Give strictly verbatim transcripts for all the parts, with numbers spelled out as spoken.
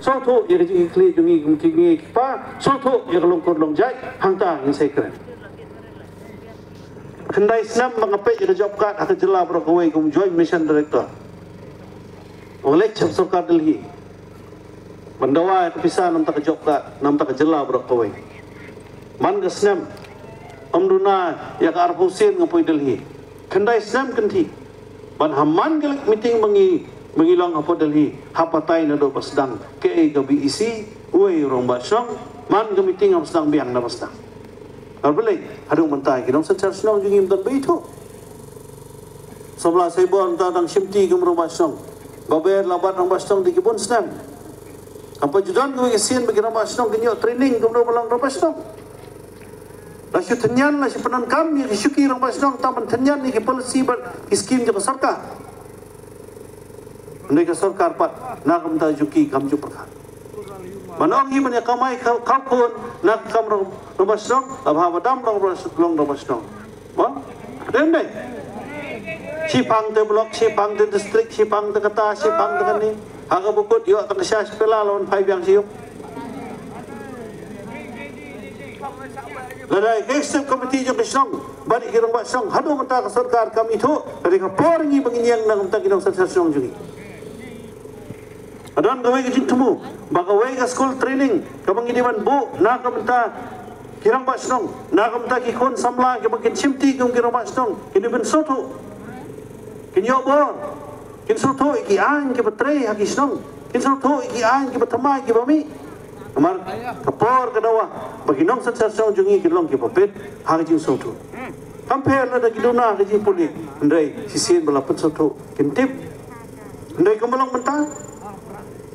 Sngewthuh ïa ka jingkitkhlieh jong ngi kum ki kmie ki kpa, sngewthuh ïa ka long kur long jait, hangta ngin sa ïakren. Khyndai snem ba nga peit ïa ka job card ha ka jylla baroh kawei kum Joint Mission Director. Nga leit sha sorkar Delhi ban dawa ïa ka pisa namar ka job card, namar ka jylla baroh kawei. Man ka snem, ym duna ïa ka arphew sien nga poi Delhi. Khyndai snem kynthih. Ban ha man ka meeting ba ngi, ba ngi long hapoh Delhi, ha batai naduh ba sdang kaei ka B E C, uei u rangbah shnong, man ka meeting haba sdang biang na ba sdang. Ar balei, haduh mynta ki nongsynshar shnong jong ngi ym don ba ithuh. Samla Saibor mynta dang shimti kum rangbah shnong. Baber la bat rangbah shnong da ki bun snem. Haba ju don kawei ka sien ba ki rangbah shnong kin ïoh training kumno ba long rangbah shnong. La shu tynñian, la shu pyndonkam ïa ki shuki rangbah shnong tang ban tynñian ïa ki policy bad ki skim jong ka sorkar. Hynrei ka sorkar pat na ka bynta jong ki kam ju pyrkhat. Ban ong hi ban ïa kamai khaw, khaw khun na ka kam rangbah shnong, la bha ba dam long rangbah shnong. Ba dei ne? Shipang te block, shipang te district, shipang te kata, shipang te kane. Ha kaba kut ïoh tang sha shi pela la wan phai biang sha ïing. Lada ka executive committee jong ka shnong bad ki rangbah shnong haduh mynta ka sorkar kam ithuh, ka dei ka por ngi ba ngin ïeng na ka bynta ki nongsynshar shnong jong ngi. Ka don kawei ka jingthmu ba kawei ka school training kaba ngi dei ban buh na ka bynta ki rangbah shnong, na ka bynta ki khun samla kiba kin shimti kum ki rangbah shnong, kin dei ban sngewthuh, kin ïoh bor, kin sngewthuh ïa ki aiñ kiba trei ha ki shnong, kin sngewthuh ïa ki aiñ kiba thymmai kiba mih. Namar ka por ka dawa ba ki nongsynshar shnong jong ngi kin long kiba bit ha ka jingsngewthuh. Kam pher lada ki duna ha ka jingpule, hynrei shisien ba la pynsngewthuh kin tip. Hynrei kumba long mynta,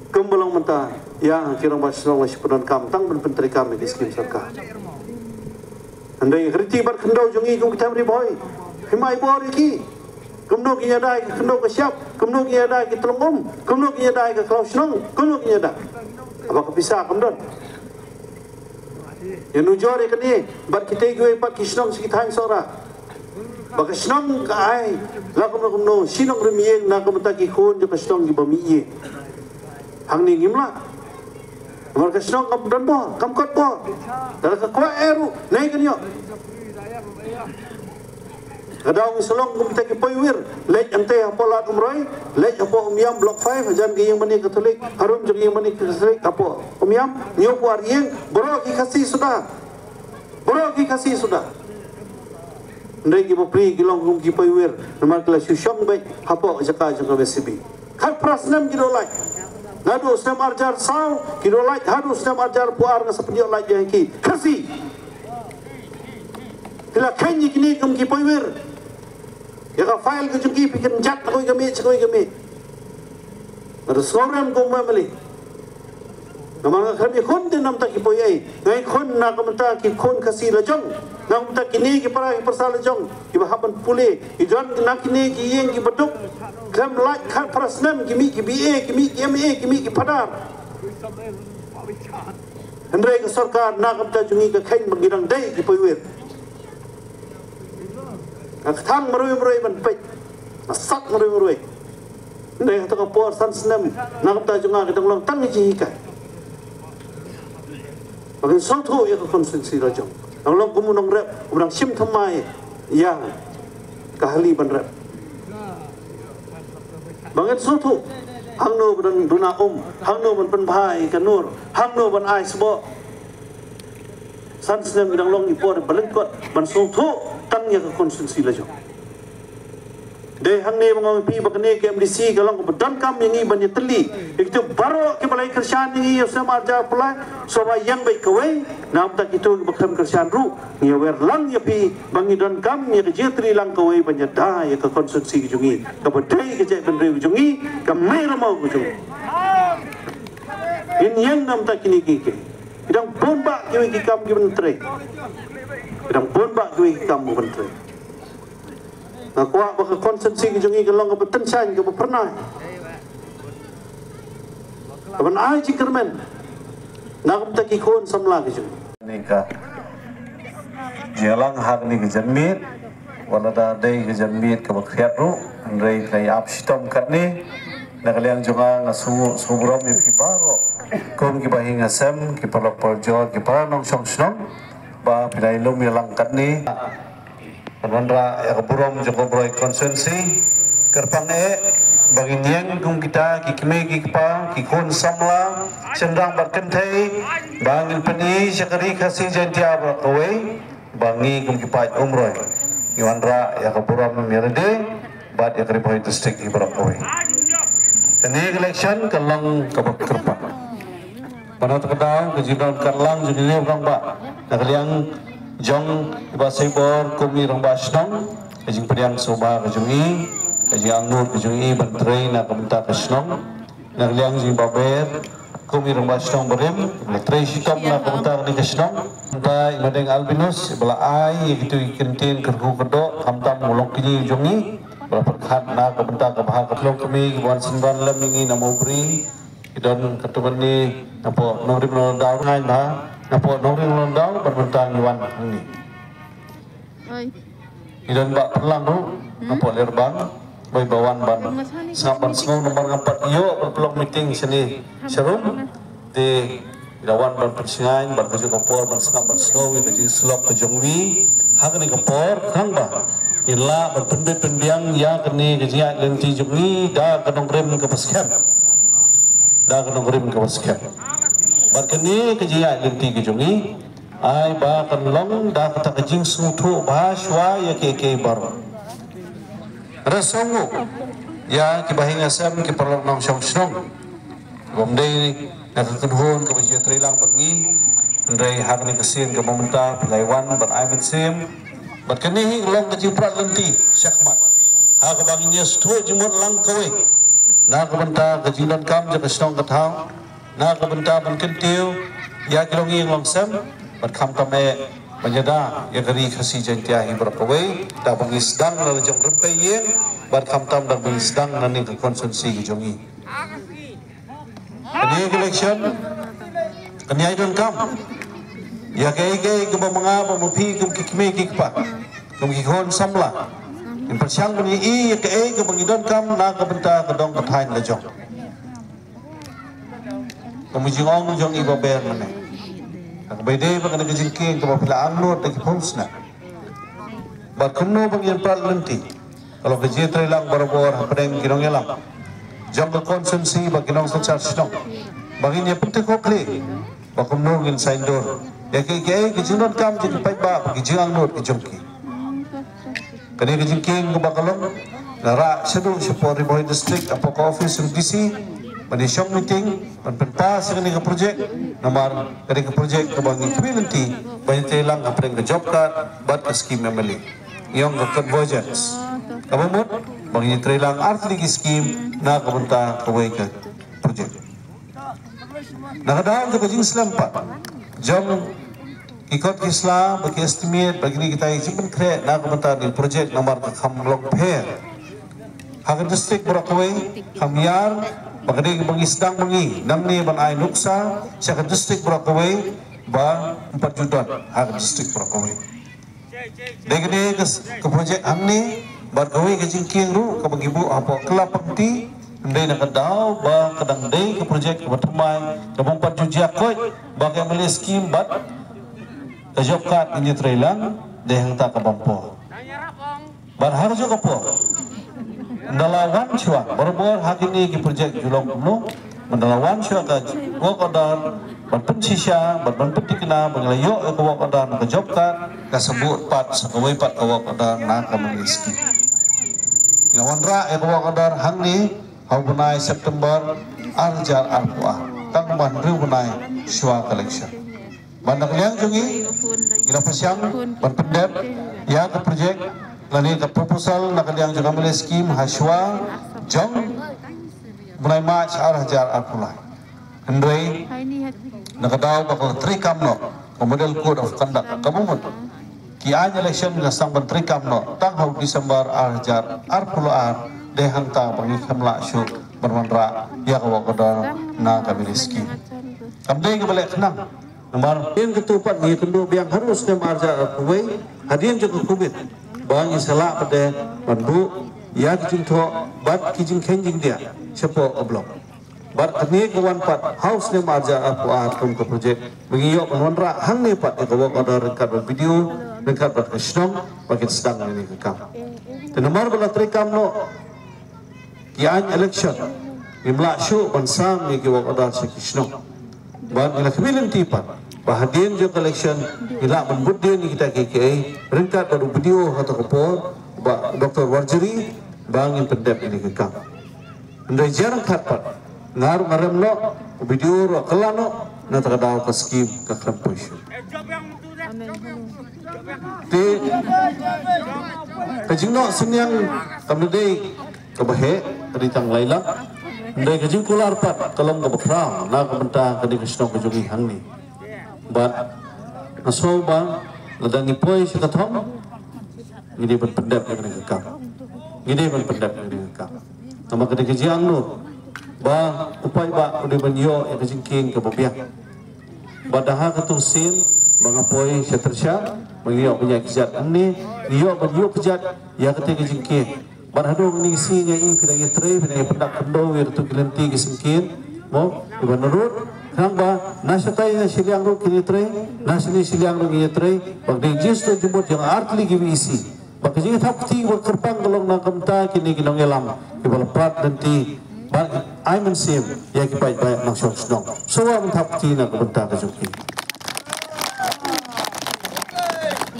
kumba long mynta, ïa ki rangbah shnong la shu pyndonkam tang ban pyntreikam ïa ki skim sorkar. Hynrei ka riti bad khyndew jong ngi kum ki them Ri Bhoi, phim ai bor ïa ki. Kumno kin ïada ïa ka khyndew ka shyiap, kumno kin ïada ïa ki tlong um, kumno kin ïada ïa ka khlaw shnong, kumno kin ïada. Haba ka pisa kam don. Ïa nujor ïa kane bad kitei kiwei pat ki shnong sha ki thaiñ Sohra. Ba ka shnong ka ai la kumno kumno shi nongrim ïing na ka bynta ki khun jong ka shnong kiba mih ïing. Hangne ngim lah. Namar ka shnong kam don bor, kam kot bor. Lada ka kwah eh ruh, nai kan ïoh. Ka daw ngi sa long kum kita ki poiwir, leit hangtei hapoh Lad Umroi, leit hapoh Umiam Block five, hajan ka ïingmane Katholik, harum jong ka ïingmane Katholik hapoh Umiam, ñiew phew ar ïing, baroh ki Khasi suda. Baroh ki Khasi suda. Hynrei ki bapli ki long kum ki poiwir, namar ki la shu shong beit hapoh jaka jong ka V C B. Khatphra snem ki doh lait. Naduh snem arhajar saw ki doh lait haduh snem arhajar phew ar nga sa pynïoh lait ïa ki. Khasi. Phi la kheiñ ïa kine kum ki poiwir. Ïa ka file ka jong ki phi kynjat na kawei ka miej sha kawei ka miej. Nga da sngewrem kum u M L A. Namar nga khlem ïakhun te na ka bynta ki poiwir. Nga ïakhun na ka bynta ki khun Khasi lajong. Na ka bynta kine ki para ki pyrsa lajong. Kiba hap ban pule. Ki don na kine ki ïing kiba duk. Khlem lait khatphra snem ki mih ki B A, ki mih ki M A, ki mih ki phadar. Hynrei ka sorkar na ka bynta jong ngi ka kheiñ ba ngi dang dei ki poiwir. Nga kthang marwei marwei ban peit. Nga sat marwei marwei. Hynrei ha kata ka por san snem na ka bynta jong nga ka dang long tang ka jinghikai. Ba ngin sngewthuh ïa ka constituency lajong. Dang long kum u nongrep uba dang shim thymmai ïa ka hali ban rep. Ba ngin sngewthuh hangno ba dang duna um, hangno ban pynbha ïa ka nur, hangno ban ai sboh. San snem ki dang long ki por ba lyngkot ban sngewthuh tang ïa ka constituency lajong. Dei hangne ba nga ong ïa phi ba kane ka M D C ka long kaba donkam ïa ngi ban ïatylli ïa kito baroh kiba la ïa kyrshan ïa ngi ïa u snem arhajar phew lai, shuwa ba ïeng beit kawei, na ka bynta kito kiba khlem kyrshan ruh ngi ïawer lang ïa phi ba ngi donkam ïa ka jingïatylli lang kawei ban ïada ïa ka constituency ka jong ngi kaba dei ka jaitbynriew ka jong ngi, ka mei ramo ka jong ngi. Ngin ïeng na ka bynta kine kiei kiei. Ki dang bun bah kiwei ki kam kiban trei. Ki dang bun bah kiwei ki kam kiban trei. Nga kwah ba ka constituency ka jong ngi ka long kaba tyngshaiñ kaba phyrnai. Kaban ai jingkyrmen na ka bynta ki khun samla ki jong ngi. Kane ka jingïalang ha kane ka janmiet, wat lada dei ka janmiet kaba khriat ruh, hynrei ka ïa ap shitom katne, na ka liang jong nga nga sngew, sngew burom ïa phi baroh. Kum ki bahing hasem, ki paralok parajor, ki para nongshong shnong, ba phi la ïalum ïalang katne. Ban wanrah ïa ka burom jong ka Umroi constituency. Kyrpang eh ba ngin ïeng kum kita ki kmie ki kpa, ki khun samla, shynrang bad kynthei, ba ngin pyni sha ka Ri Khasi Jaiñtia baroh kawei, ba ngi kum ki paid Umroi ngi wanrah ïa ka burom ïa lade bad ïa ka Ri Bhoi District hi baroh kawei. Kane ka election ka long kaba kyrpang. Ban ïa kata ka daw ka jingdon katlang jong ngi rangbah, na ka liang jong i Bah Saibor kum i rangbah shnong, ka jingpdiang sngewbha ka jong i, ka jingangnud ka jong i ban trei na ka bynta ka shnong. Na ka liang jong i Bah Ber kum i rangbah shnong barim, la trei shitom na ka bynta kane ka shnong. Mynta i Madeng Albinus ba la ai ïa kito ki kyntien kyrkhu kyrdoh, khamtam u longkmie jong i ba la pyrkhat na ka bynta ka bha ka long kmie ki wan sngewbha lem ïa ngi na Mawbri. Ki don katto katne napoh Nongrim Nongdaw, ngai bha napoh Nongrim Nongdaw ban mynta ngi wan hangne. Oi. Ngi don Bah Pyrlang ruh napoh Lyngdoh, ba i ba wan ban sngap ban sngew namar ngam pat ïoh ban pynlong meeting shane sharum. Te i la wan ban pynshngaiñ bad kajuh ka por ban sngap ban sngew ïa ka jingsyllok ka jong i. Ha kane ka por khnang ba ngin lah ban pynbit pynbiang ïa kane ka jingïaid lynti jong i da ka nongrim kaba skhem. Da ka nongrim kaba skhem. Bad kane ka jingïaid lynti ka jong i ai ba kan long da kata ka jingsngewthuh bha shuwa ïa kiei kiei baroh. Nga sngewnguh ïa ki bahing hasem, ki paralok nongshong shnong, bym dei na ka kynhun kaba ju ïatreilang bad ngi, hynrei ha kane ka sien kaba mynta phi la wan ban ai mynsiem. Bad kane hi ka long ka jingprat lynti shakhmat ha kaba ngin ïa sngewthuh jingmut lang kawei na ka bynta ka jingdonkam jong ka shnong ka thaw, na ka bynta ban kyntiew ïa ki longïing longsem, bad khamtam eh ban ïada ïa ka Ri Khasi Jaiñtia hi baroh kawei, da ba ngi sdang na la jong rympei ïing, bad khamtam da ba ngi sdang na ne ka constituency ka jong i. Kane ka election kan ïai donkam ïa kaei kaei kaba ma nga bad ma phi kum ki kmie ki kpa, kum ki khun samla, ngin pyrshang ban ïohi ïa kaei kaba ngi donkam na ka bynta ka dong ka thaiñ la jong. Kum ka jingong jong i Bah Ber mynne, ha kaba ïadei bad kane ka jingkieng kaba phi la angnud da ki pungsneng. Bad kumno ba ngin prat lynti, ka long ka jingtreilang barabor hapdeng ki nongïalam jong ka constituency bad ki nongsynshar shnong, ba ngin ïa pyntyngkhuh khlieh ba kumno ngin saiñdur ïa kiei kiei ki jingdonkam jong ki paidbah bad ki jingangnud ki jong ki. Kane ka jingkieng kaba ka long, la rah shaduh shapoh Ri Bhoi District, hapoh ka office jong D C, ban ïa shong meeting ban pynpass ïa kane ka project. Namar kane ka project kaba ngi khmih lynti ban ïatreilang hapdeng ka job card bad ka scheme M L A. Ngi ong ka convergence. Kaba mut ba ngi ïatreilang artylli ki scheme na ka bynta kawei ka project. Na ka daw jong ka jingslem pat jong ki kot ki sla bad ki estimate bad kine kita ki jingpynkhreh na ka bynta kane ka project, namar ka kham long pher ha ka district baroh kawei, kham ïar ba ka dei kaba ngi sdang ba ngi nangne ban ai nuksa sha ka district baroh kawei ba ym pat ju don ha ka district baroh kawei. Dei kane ka s-, ka project hangne bad kawei ka jingkieng ruh kaba ngi buh hapoh Kylla Pangti, hynrei na ka daw ba ka dang dei ka project kaba thymmai, kaba ym pat ju jia koit ba ka M L A scheme bad ka job card ngin ïatreilang, dei hangta ka bym poi. Bad ha kajuh ka por, ynda la wan shuwa barabor ha kine ki project ju long kumno, ynda la wan shuwa ka work order, ban pynshisha bad ban pynthikna ba ngi la ïoh ïa ka work order na ka job card, ka sa bud pat sa kawei pat ka work order na ka M L A scheme. Ngi la wanrah ïa ka work order hangne ha u bnai September ar hajar arphew ar, tang ban hynriew bnai shuwa ka election. Bad na ka liang jong ngi, ngi la pyrshang ban pyndep ïa ka project lane ka proposal na ka liang jong ka M L A scheme ha shuwa jong u bnai March ar hajar arphew lai. Hynrei na ka daw ba ka la treikam noh ka model code of conduct, kaba mut ki aiñ election ngi la sdang ban treikam noh tang ha u December ar hajar arphew ar, dei hangta ba ngi khlem lah shuh ban wanrah ïa ka work order na ka M L A scheme. Kam dei kaba leh khnang. Namar hadien kata pat ngi ïakynduh biang haduh u snem ar hajar arphew wei, hadien jong ka Covid, ba ngi sa lah pat de ban buh ïa ki jingthoh bad ki jingkheiñ jingdiah shapoh ka block. Bad kane ka wan pat ha u snem ar hajar arphew ar kum ka project ba ngi ïoh ban wanrah hangne pat ïa ka work order ryngkat bad B D O, ryngkat bad ka shnong ba kin sdang ïa kane ka kam. Te namar ba la treikam noh ki aiñ election, ngim lah shuh ban sam ïa ki work order sha ki shnong. Bad ngi la khmih lynti pat ba hadien jong ka election ngi lah ban bud dien ïa kita kiei kiei, ryngkat bad u B D O ha kata ka por, Bah Doktor Warjri, ba ngin pyndep ïa kane ka kam. Hynrei jia ryngkat pat, nga ruh nga rem noh, u B D O ruh ka la noh, na kata ka daw ka skim ka khlem poi shuh. Te ka jingnoh synñiang kam dei kaba heh, ka dei tang lai lak. Hynrei ka jingkular pat ka long kaba khraw na ka bynta kane ka shnong ka jong ngi hangne. Bad nga sngew ba lada ngi poi sha ka thong, ngi dei ban pyndep ïa kane ka kam. Ngi dei ban pyndep ïa kane ka kam. Namar ka dei ka jingangnud ba u paidbah u dei ban ïoh ïa ka jingkieng kaba biang. Bad ha katto sien ba nga poi sha Tyrshah, ba ngi ïoh ban ïa kjat hangne, ngi ïoh ban ïoh kjat ïa kata ka jingkieng. Bad haduh kine ki sngi nga ïohi phi dang ïatrei, phi dang ïa pyndak pyndoh ïa kito ki lynti ki syngkien, mo, kiba narud. Khnang ba na shatai na shiliang ruh kin ïatrei, na shane shiliang ruh kin ïatrei. Bad ka dei jingstad jingmut jong artylli ki V E C. Bad ka jingthap kti ba kyrpang ka long na ka bynta kine ki nongïalam kiba la prat lynti, bad ai mynsiem ïa ki paidbah nongshong shnong. Sngewbha ban thap kti na ka bynta ka jong ki.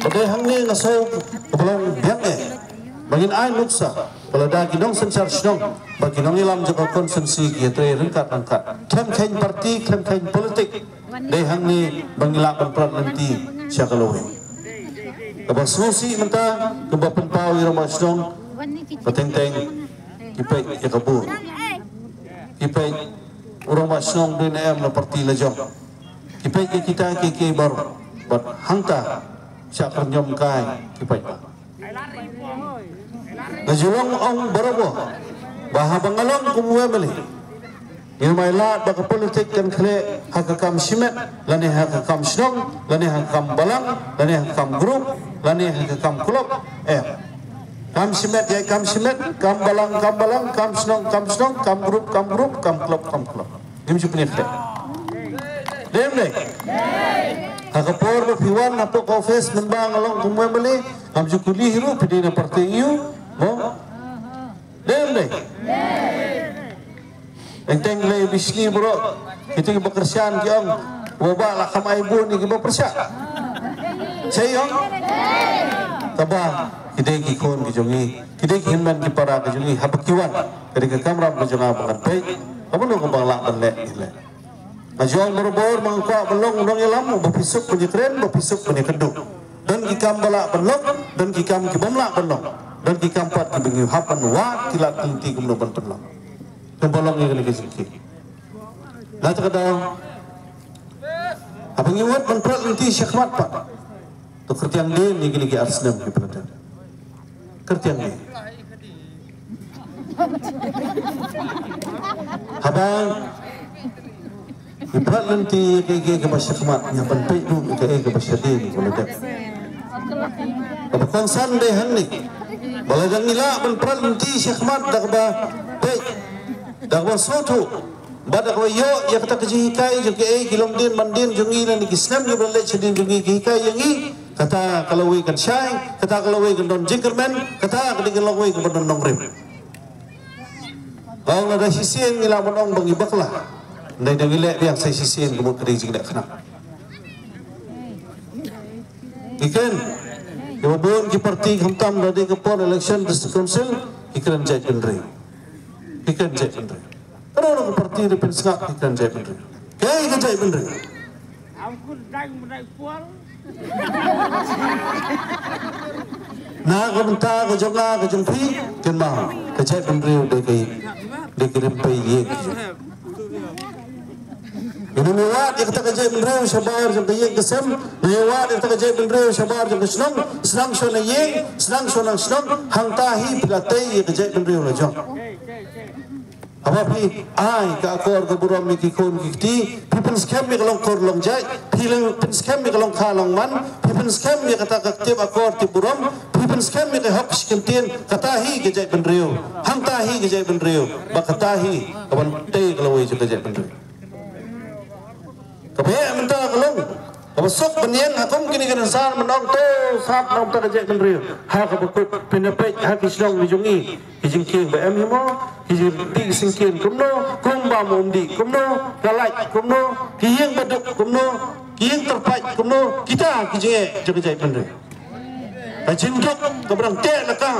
Ka dei hangne nga sngew kaba long biang eh ba ngin ai nuksa ba lada ki nongsynshar shnong bad ki nongïalam jong ka constituency ki ïatrei ryngkat ryngkat, khlem kheiñ party, khlem kheiñ politik, dei hangne ba ngi lah ban prat lynti sha ka lawei. Kaba sngewsih mynta kaba pynpaw ïa u rangbah shnong, ba teng teng ki peit ïa ka bor, ki peit u rangbah shnong dei ne em na party la jong, ki peit ïa kita kiei kiei baroh, bad hangta shah kyrñiom kai ki paidbah. Nga ju long ong barabor ba haba nga long kum u M L A, ngim ai lad ba ka politik kan khleh ha ka kam shimet, lane ha ka kam shnong, lane ha ka kam balang, lane ha ka kam group, lane ha ka kam club. Eh, kam shimet ïa kam shimet, kam balang kam balang, kam shnong kam shnong, kam group kam group, kam club kam club. Ngim ju pynïakhleh. Dei ne em? Ha ka por ba phi wan hapoh ka office mynba nga long kum u M L A, ngam ju kylli hi ruh phi dei na party aiu, mo? Dei ne em? Teng teng lei bishni baroh, kito kiba kyrshan ki ong, u Bah la kham ai bun ïa kiba pyrshah. Sa ong? Kaba ki dei ki khun ki jong ngi, ki dei ki hynmen ki para ki jong ngi, haba ki wan, ka dei ka kamram ka jong nga ba ngan peit, kaba long kaba lah ban leh ngi leh. Nga ju ong barabor ba nga kwah ban long u nongïalam uba phi suk ban ïakren, uba phi suk ban ïakynduh. Don ki kam ba lah ban long, don ki kam ki bym lah ban long. Don ki kam pat kiba ngi hap ban wad ki lad ki lynti kumno ban pynlong. Kumba long ïa kane ka jingkieng. Na kata ka daw, haba ngi wad ban prat lynti shakhmat pat, to kyrtiang dien ïa kine ki ar snem kiba la dep. Kyrtiang dien. Haba ngi prat lynti ïa kaei kaei kaba shakhmat, ngi hap ban peit ruh ïa kaei kaba shadien kaba la dep. Kaba kongsan dei hangne ba lada ngi lah ban prat lynti shakhmat da kaba peit, da kaba sngewthuh, bad da kaba ïoh ïa kata ka jinghikai jong kiei ki longdien mandien jong ngi lane ki snem kiba la leit shadien jong ngi ki hikai ïa ngi, kata ka lawei kan shai, kata ka lawei kan don jingkyrmen, kata ka dei ka lawei kaba don nongrim. Ba ong lada shisien ngi lah ban ong ba ngi bakla, hynrei da ngi leh biang sa shisien ka mut ka dei jingleh khnang. Ki kren, kiba bun ki party khamtam da dei ka por election district council, ki kren jaitbynriew. Ki kren jaitbynriew. Ka dei ka party da pynsngap ki kren jaitbynriew. Kaei ka jaitbynriew? Na ka bynta ka jong nga ka jong phi, kynmaw, ka jaitbynriew dei ka, dei ka rympei ïing. Ngin ym ïa wad ïa kata ka jaitbynriew shabar jong ka ïing ka sem, ngin ïa wad ïa kata ka jaitbynriew shabar jong ka shnong, sdang shuwa na ïing, sdang shuwa na shnong, hangta hi phi la tei ïa ka jaitbynriew la jong. Haba phi ai ka akor ka burom ïa ki khun ki kti, phi pynskhem ïa ka long kur long jait, phi pynskhem ïa ka long kha long man, phi pynskhem ïa kata ka tip akor tip burom, phi pynskhem ïa ka hok shi kyntien, kata hi ka jaitbynriew. Hangta hi ka jaitbynriew. Ba kata hi ka ban tei ka lawei jong ka jaitbynriew. Kaba heh mynta ka long kaba suk ban ïeng ha kum kine ki nongsan ban ong to sap na kumta ka jaitbynriew. Ha kaba kut pynïapeit ha ki shnong ki jong ngi, ki jingkieng ba em hi mo, ki jingdih singkieng kumno, kumba mo um dih kumno, ka lait kumno, ki ïing ba duk kumno, ki ïing tyrpait kumno, kita ki jingeh jong ka jaitbynriew. Ka jingduk kaba dang teh na ka.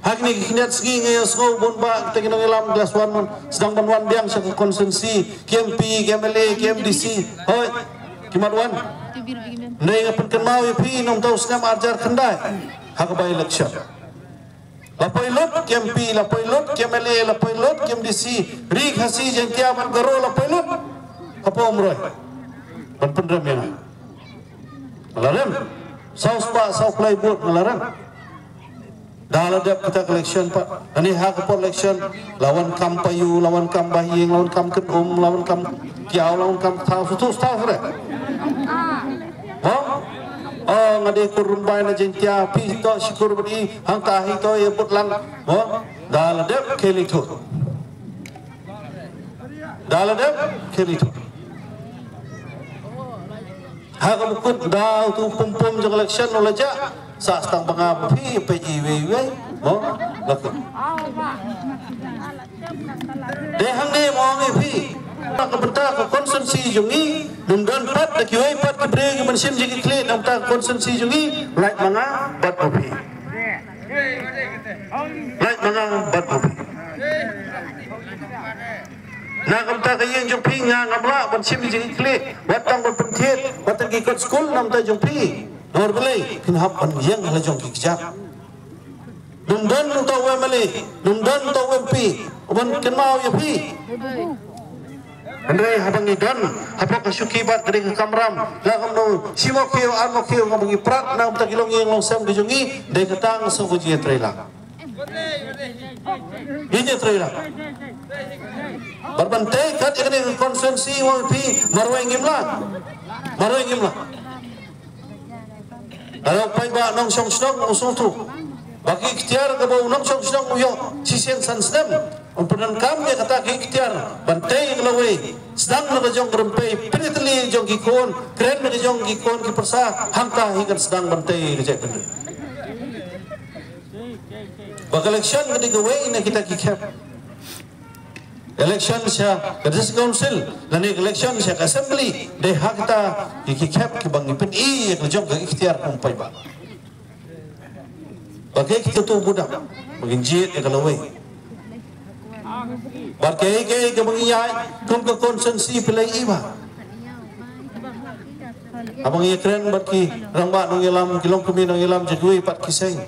Ha kine ki khyndiat sngi nga ïohsngew bun ba kita ki nongïalam ki la sdang ban wan biang sha ka constituency, ki M P, ki M L A, ki M D C. Hooid, ki mat wan. Hynrei nga pynkynmaw ïa phi, na kumta u snem ar hajar khyndai ha ka by election, la poi lut ki M P, la poi lut ki M L A, la poi lut ki M D C. Ri Khasi Jaiñtia bad Garo la poi lut hapoh Umroi ban pynrem ïa nga. Nga la rem. Saw spah saw phew lai vote nga la rem. Da la dep kita ka election pat, ani ha ka por election, la wan kam payu, la wan kam bahaïing, la wan kam kynum, la wan kam kiaw, la wan kam thaw, sutu thaw re. Mo? Oh, nga dei kur Rymbai na Jaiñtia, phi to shi kur bad i, hangta hi to ïa vote lang. Mo? Da la dep khie leit thut. Da la dep khie leit thut. Ha kaba kut da utu pum pum jong election u la jah. Sa stang ba nga ba phi peit iwei iwei. Mo? Laki. Dei hangne mo ngi phi. Ka bynta ka constituency jong ngi, ym don pat da kiwei pat ki briew ki ban shim jingkitkhlieh na bynta ka constituency jong ngi. Lait ma nga bad ma phi. Lait ma nga bad ma phi. Na ka bynta ka ïing jong phi nga ngam lah ban shim jingkitkhlieh, wat tang ban pynthied, wat tang ki kot skul na bynta jong phi. Nor balei phin hap ban ïeng ha la jong ki kjat. Ym don uta u M L A, ym don uta u M P uban kynmaw ïa phi. Hynrei haba ngi don hapoh ka shuki bad ka dei ka kamram, la kumno, shimo khiew armo khiew, haba ngi prat na bynta ki longïing longsem ki jong ngi, dei kata nga sngewbha jingïatreilang. Ïatreilang. Bad ban tei kat ïa kane ka constituency, wan phi, marwei ngim lah. Marwei ngim lah. Lada u paidbah nongshong shnong u sngewthuh ba ki iktiar kaba u nongshong shnong u ïoh shisien san snem, un pyndonkam ïa kata ki iktiar ban tei ïa ka lawei, sdang na ka jong ka rympei, pynïatylli jong ki khun, kren na ka jong ki khun ki pyrsa, hangta hi kan sdang ban tei ïa ka jaitbynriew. Ba ka election ka dei kawei na kita ki khep. Election sha ka District Council lane ka election sha ka Assembly, dei ha kita ki, ki khep kiba ngi pyni ïa ka jong ka iktiar kum paidbah. Ba kaei kito to buda ba ngin jied ïa ka lawei. Bad kaei kaei kaba ngi ïaid kum ka constituency phi la ïohi ba haba ngi ïakren bad ki rangbah nongïalam, ki longkmie nongïalam jong kiwei pat ki seng,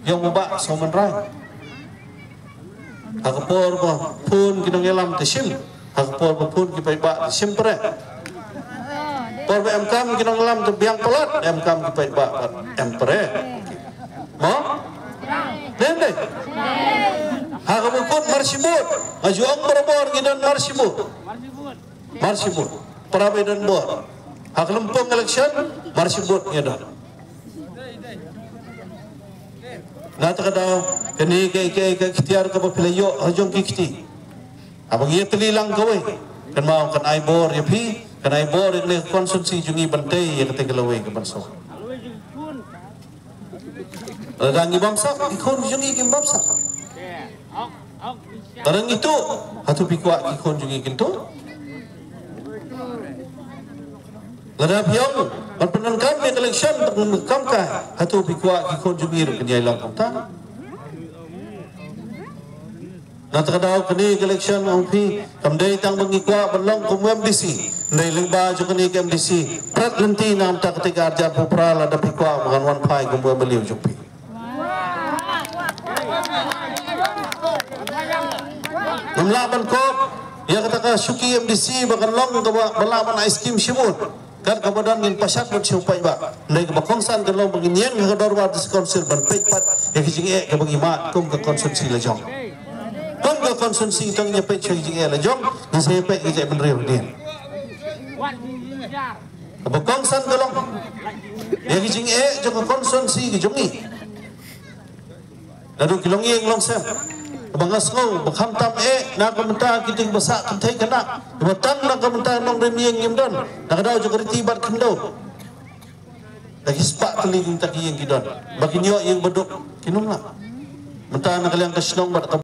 ïa u Bah Soman Rai. Ha ka por ba phone ki nongïalam te shim, ha ka por ba phone ki paidbah te shim pyrshah. Por ba em kam ki nongïalam te biang palat, em kam ki paidbah pat em pyrshah. Mo? Dei, dei. Ha kaba kut mar shibun. Nga ju ong barabor ngi don mar shibun. Mar shibun. Para ba don bor. Ha ka lympung election mar shibun ngi don. Na kata ka daw, kane ka, ka, ka iktiar kaba phi la ïoh ha jong ki kti, haba ngi ïatylli lang kawei, kynmaw kan ai bor ïa phi, kan ai bor ïa kane ka constituency jong ngi ban tei ïa kata ka lawei ka ban sah. Lada ngi bamsap, ki khun jong ngi kim bamsap. Lada ngi tuh, hato phi kwah ki khun jong ngi kin tuh? Lada phi ong ban pyndonkam ïa ka election, ban pyndonkam ka, hato phi kwah ki khun jong ngi ruh kin ïai long kumta? Na kata ka daw kane ka election, ong phi, kam dei tang ba ngi kwah ban long kum u M D C. Hynrei lyngba jong kane ka M D C, prat lynti na ka bynta kata ka ar hajar arphew phra, lada phi kwah ba ngan wan phai kum u M L A jong phi. Ngam lah ban kop ïa kata ka shuki M D C ba kan long kaba, ba lah ban ai skim shibun. Kat kaba don ngin pashat bad shu paidbah. Hynrei kaba kongsan kan long ba ngin ïeng ha ka dorbar District Council ban peit pat ïa ka jingeh kaba ngi mad kum ka constituency la jong. Kum ka constituency tang ngin ïa peit sha ka jingeh la jong, ngin sa ïa peit ka jingeh ban riew din. Kaba kongsan ka long Ïa ki jingeh jong ka constituency ki jong ngi. Naduh ki longïing longsem. Ba nga sngew ba khamtam eh na ka bynta ki ding ba sah kynthei khynnah. Ba tang na ka bynta nongrim ïing ngim don. Na ka daw jong ka riti bad khyndew. Da ki spah tylli ki mynta ki ïing ki don. Ba kin ïoh ïing baduk kin ym lah. Mynta na ka liang ka shnong bad ka